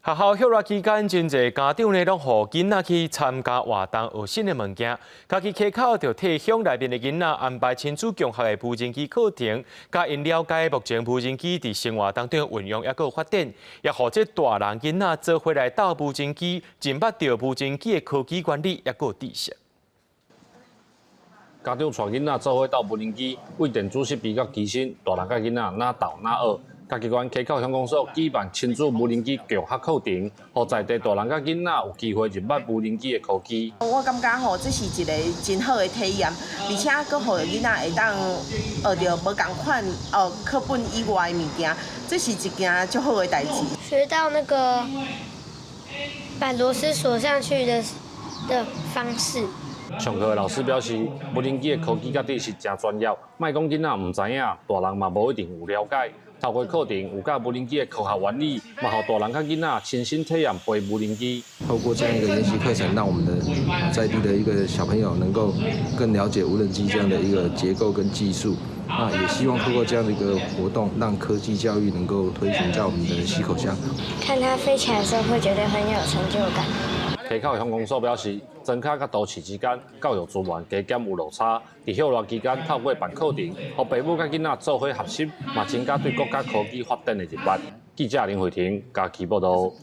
學校歇熱期間，真濟家長呢，攏予囡仔去參加活動，學新的物件。家己溪口就替鄉內面的囡仔安排親子共學的無人機課程，教𪜶了解目前無人機佇生活當中運用抑閣發展，也予這大人囡仔做伙來鬥無人機，認捌著無人機的科技原理抑閣知識。家長帶囡仔做伙鬥無人機，對電子設備佮機身，大人佮囡仔若鬥若學。嘉義縣溪口鄉公所舉辦親子無人機共學課程，予在地大人佮囡仔有機會認捌無人機的科技。我感覺吼，這是一個真好的體驗，而且閣予囡仔會當學著無仝款哦課本以外的物件，這是一件足好的代誌。學到那個把螺絲鎖上去的方式。上課的老師表示，無人機的科技佮知識誠專業，莫講囡仔毋知影，大人嘛無一定有了解。透過課程有教無人機的科學原理，嘛予大人佮囡仔親身體驗飛無人機。透過這樣一個研習課程，讓我們的在地的一個小朋友能夠更了解無人機這樣的一個結構跟技術。那也希望透過這樣的一個活動，讓科技教育能夠推行在我們的溪口鄉。看它飛起來的時候，會覺得很有成就感。溪口鄉公所表示，莊跤佮都市之間教育資源加減有落差。佇歇熱期間透過辦課程，予爸母佮囡仔做伙學習，嘛增加對國家科技發展的認捌。記者林慧婷嘉義報導。